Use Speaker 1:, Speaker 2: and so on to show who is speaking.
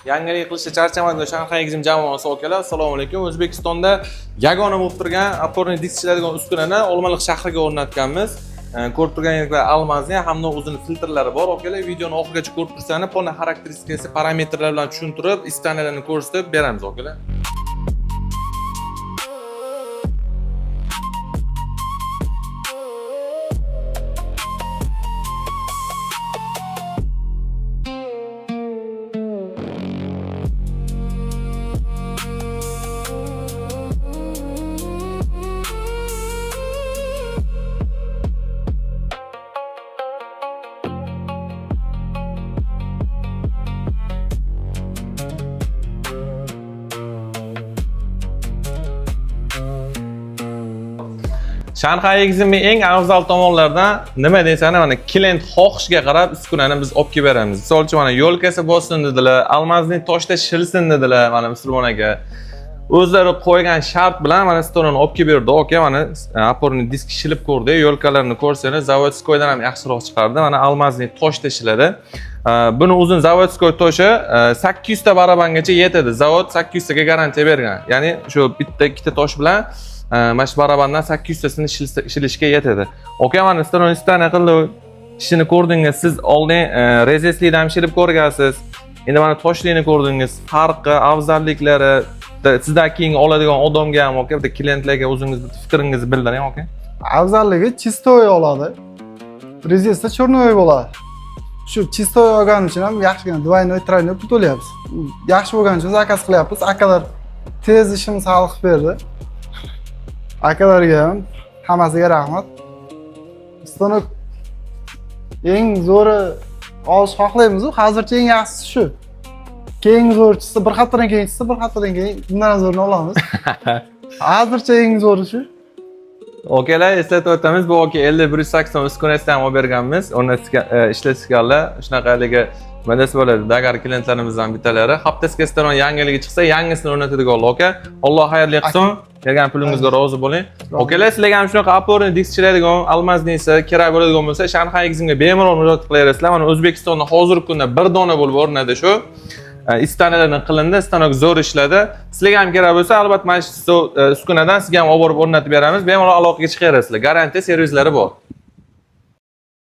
Speaker 1: Yangilik qilishda charchamaydigan Shanxay Exim jamoasi akalar, assalomu alaykum. O'zbekistonda yagona bo'lib turgan опорный disk ishlaydigan uskunani Olmaliq shahriga o'rnatganmiz. Ko'rib turganingizdek, алмазный hamda o'zini filtrlari bor. Akalar, videoni oxirigacha ko'rib tursangiz, полный xarakteristikasi, parametrlar bilan tushuntirib, испытания larni ko'rsatib beramiz, akalar. Shanxay Exim'ning eng afzal tomonlaridan nima desani, mana klient xohishiga qarab uskunani biz olib kelib beramiz. Misol uchun, mana ёлка si bo'lsin dedilar, алмазный toshda shilsin dedilar, mana musulmon aka. O'zlari qo'ygan shart bilan mana stanokni olib kelib berdi. Aka, mana опорный disk shilib ko'rdi, ёлка larni ko'rsangiz, заводской dan ham yaxshiroq chiqardi. Mana алмазный toshda shiladi. Buni uzun заводской toshi 800 ta barabangacha yetadi. Zavod 800 taga garantiya bergan. Ya'ni shu bitta ikkita tosh bilan mana shu barabandan 800 tasini shilishga yetadi. Aka, mana stanok испытание qildi. Ishini ko'rdingiz. Siz oldin rezeslikdan ham shilib ko'rgansiz. Endi mana toshlikni ko'rdingiz. Farqi, afzalliklari sizdan keyin oladigan odamga ham, aka, bitta klientlarga o'zingiz bitta fikringizni bildiring, aka.
Speaker 2: Afzalligi, чистой oladi. Резец da черной bo'ladi. Shu чистой olgani uchun ham yaxshigina двойной, тройной pul to'layapmiz. Yaxshi bo'lgani uchun zakaz qilyapmiz. Akalar tez ishimizni hal qilib berdi. Akalarga ham, hammasiga rahmat. Stanok eng zo'ri olish xohlaymiz-u, hozircha eng yaxshisi shu. Keyingi zo'ri chiqsa, bir haftadan keyin chiqsa, bir haftadan keyin bundan ham zo'rini olamiz. Hozircha eng zo'ri shu.
Speaker 1: Okalar, eslatib o'tamiz, bu aka 50 180 uskunasini ham olib berganmiz. O'rnatgan, ishlatganlar shunaqa haligi, nima desa bo'ladi, dagar klientlarimizdan bittalari. Haftasiga stanok yangiligi chiqsa, yangisini o'rnatadigan aka. Alloh xayrli qilsin. Bergan pulingizga rozi bo'ling. Okalar, sizlarga ham shunaqa опорный disk ishlaydigan алмазный si kerak bo'ladigan bo'lsa, Shanxay Eximga bemalol murojaat qilaverasizlar. Mana O'zbekistonda hozirgi kunda bir dona bo'lib o'rnadi shu. Испытания lardan qilindi, stanok zo'r ishladi. Sizlarga ham kerak bo'lsa, albatta mana shu uskunadan sizga ham olib borib o'rnatib beramiz. Bemalol aloqaga chiqaverasizlar. Garantiya servislari bor.